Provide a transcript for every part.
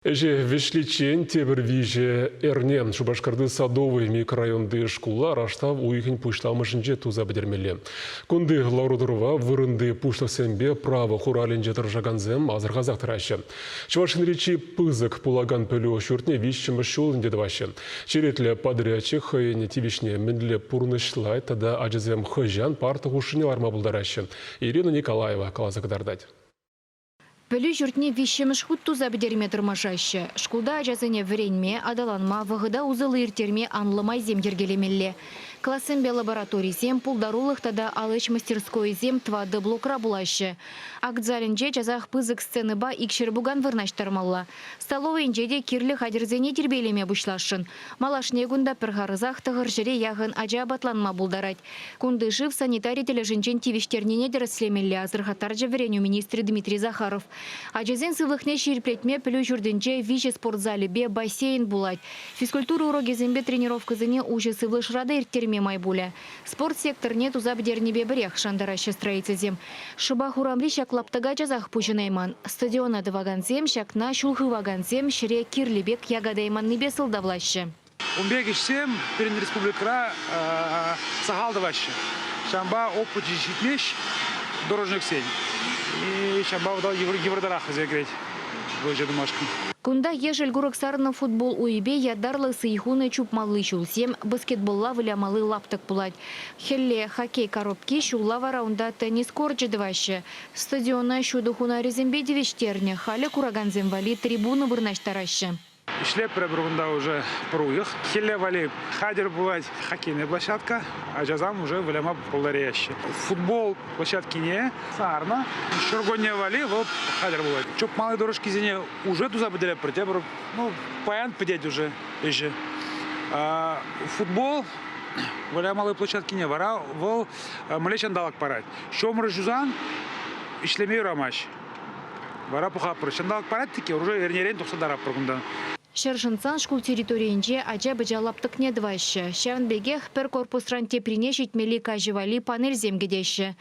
Ӗҫе вӗҫличчен тепӗр виҫӗ эрне Шупашкарти Садовый микрорайонти шкула раштав уйӑхӗн пуҫламӑшӗнче туса пӗтермелле. Кунти лару-тӑрӑва вырӑнти пуҫлӑхсемпе право хуралӗнче тӑрӑшакансем асӑрхасах тӑраҫҫӗ. Чӑваш Енри чи пысӑк пулакан пӗлӳ ҫуртне виҫҫӗмӗш ҫул ӗнтӗ тӑваҫҫӗ. Черетлӗ подрядчик хӑйӗн тивӗҫне мӗнле пурнӑҫлать тата ачасем хӑҫан парта хушшине ларма пултараҫҫӗ? Ирина Николаева каласа кӑтартать. Пӗлӳ ҫуртне виҫҫӗмӗш хут туса пӗтерме тӑрмашаҫҫӗ. Шкулта ачасене вӗренме, аталанма, вӑхӑта усӑллӑ ирттерме анлӑ майсем йӗркелемелле. Классемпе лабораторисем, пултарулӑх тата ал ӗҫ мастерскойӗсем тӑватӑ блокра пулаҫҫӗ. Акт залӗнче часах пысӑк сценӑпа икҫӗр пукан вырнаҫтармалла. Столовӑйӗнче те кирлӗ хатӗрсене тирпейлеме пуҫласшӑн. Малашне кунта пӗр харӑсах тӑхӑр ҫӗре яхӑн ача апатланма пултарать. Кунти шыв санитари тӗлӗшӗнчен тивӗҫтернине тӗрӗслемелле, асӑрхаттарчӗ вӗренӳ министрӗ Дмитрий Захаров. Ачасен сывлӑхне ҫирӗплетме пӗлӳ ҫуртӗнче виҫӗ спорт залӗпе бассейн пулать. Физкультура урокӗсемпе тренировкӑсене уҫӑ сывлӑшра та ирттерме май пулӗ. Спорт секторне туса пӗтернипе пӗрех, шантараҫҫӗ строительсем. Шӑпах урамри ҫак лаптӑка часах пуҫӑнайман. Стадиона тӑвакансем ҫакна ҫул хывакансем ҫӗре кирлӗ пек якатайманнипе сӑлтавлаҫҫӗ. Ун пек ӗҫсем пирӗн республикӑра сахал тӑваҫҫӗ. Ҫавӑнпа опычӗ ҫитмест дорожниксен. И ҫавӑнпа йывӑртарах вӗсене кӗрет выҫӑ тумашкӑн. Кунта ешӗл курӑк сарнӑ футбол уйӗпе ятарлӑ сый хунӑ чупмалли ҫулсем, баскетболла вылямалли лаптӑк пулать. Хӗлле хоккей коробки, ҫулла вара унта теннис корчӗ тӑваҫҫӗ. Стадиона ҫутӑ хунарӗсемпе тивӗҫтернӗ, халӗ куракансем валли трибуна вырнаҫтараҫҫӗ. Ӗҫлетпӗр эпир кунта уже пӗр уйӑх. Хӗлле валли хатӗр пулать хоккейная площадка. Ачасем уже выляма пултараяҫҫӗ. Футбол площадкине сарнӑ. Ҫуркунне валли вӑл хатӗр пулать. Чупмалли дорожкисене уже туса пӗтеретпӗр. Тепӗр, ну, паян пӗтет уже ӗҫӗ. Футбол вылямалли площадкине вара вӑл мӗнле ҫанталӑк парать. Ҫумӑр ҫусан ӗҫлеме юрамасть. Вара пӑхатпӑр. Ҫанталӑк парать-тӗк уже эрнерен тухса таратпӑр кунтан. Ҫӗр шӑнтсан шкул территорийӗнче ача-пӑча лаптӑкне тӑваҫҫӗ. Ҫавӑн пекех пӗр корпусран теприне ҫитмелли каҫӑ валли панельсем кӗтеҫҫӗ.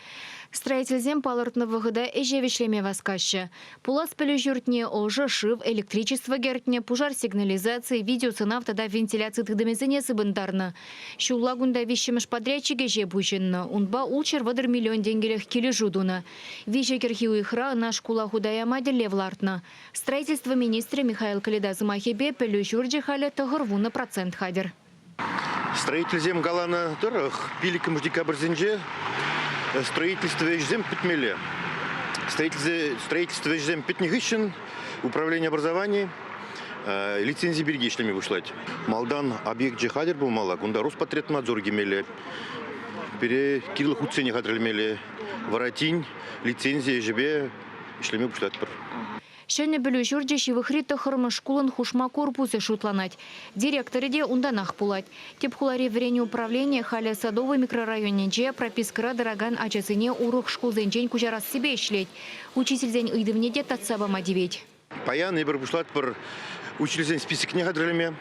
Строительсем палӑртнӑ вӑхӑта ӗҫе вӗҫлеме васкаҫҫӗ. Пулас пӗлӳ ҫуртне ӑшӑ, шыв, электричество кӗртнӗ, пушар сигнализацийӗ, видеосӑнав тата вентиляци тытӑмӗсене сыпӑнтарнӑ. Ҫулла кунта виҫҫӗмӗш подрядчик ӗҫе пуҫӑннӑ. Унпа ултҫӗр-вӑтӑр миллион тенкӗлӗх килӗшӳ тунӑ. Виҫӗ кӗрхи уйӑхра ӑна шкула хута яма тӗллев лартнӑ. Строительство министрӗ Михаил Калида сӑмахӗпе пӗлӳ ҫурчӗ халӗ 90% хатӗр. Строительсем каланӑ тӑрӑх, пилӗкмӗш декабрьсенче строительство ӗҫӗсем пӗтмелле. Строительство ӗҫӗсем пӗтнӗ хыҫҫӑн управление образования лицензи пирки ӗҫлеме пуҫлать. Малтан объекчӗ хатӗр пулмалла, кунта Роспотребнадзор килмелле, пире кирлӗ хутсене хатӗрлемелле. Вара тин лицензи ӗҫӗпе ӗҫлеме пуҫлатпӑр. Ҫӗнӗ пӗлӳ ҫурчӗ ҫывӑхри тӑххӑрмӗш шкулӑн хушма корпусӗ шутланать. Директорӗ те унтанах пулать. Тӗп хулари вӗренӳ управленийӗ халӗ Садовый микрорайонӗнче пропискӑра тӑракан ачасене урӑх шкулсенчен куҫарассипе ӗҫлет. Учительсен ыйтӑвне те татса пама тивет. Паян эпир пуҫлатпӑр учительсен списокне хатӗрлеме.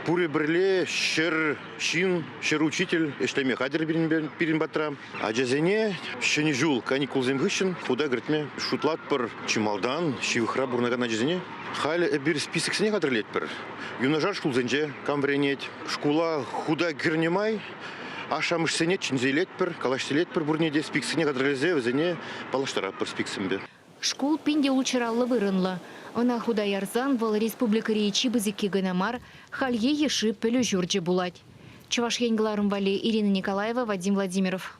Пурӗ пӗрле ҫӗр ҫын, ҫӗр учитель ӗҫлеме хатӗр пирӗн патра. Ачасене Ҫӗнӗ ҫул каникулсем хыҫҫӑн хута кӗртме шутлатпӑр. Чи малтан ҫывӑхра пурӑнакан ачасене. Халӗ эпир списоксене хатӗрлетпӗр. Юнашар шкулсенче кам вӗренет. Шкула хута кӗрнӗ май ашшӗ-амӑшсене чӗнсе илетпӗр, калаҫса илетпӗр пурне те спиксене хатӗрлесе вӗсене паллаштаратпӑр спиксемпе. Шкул пин те ултҫӑраллӑ вырӑнлӑ. Ӑна хута ярсан вӑл республикӑри чи пысӑкки кӑна мар, хальхи йышши пӗлӳ ҫурчӗ пулать. Чӑваш Ен кӑларӑм валли Ирина Николаева, Вадим Владимиров.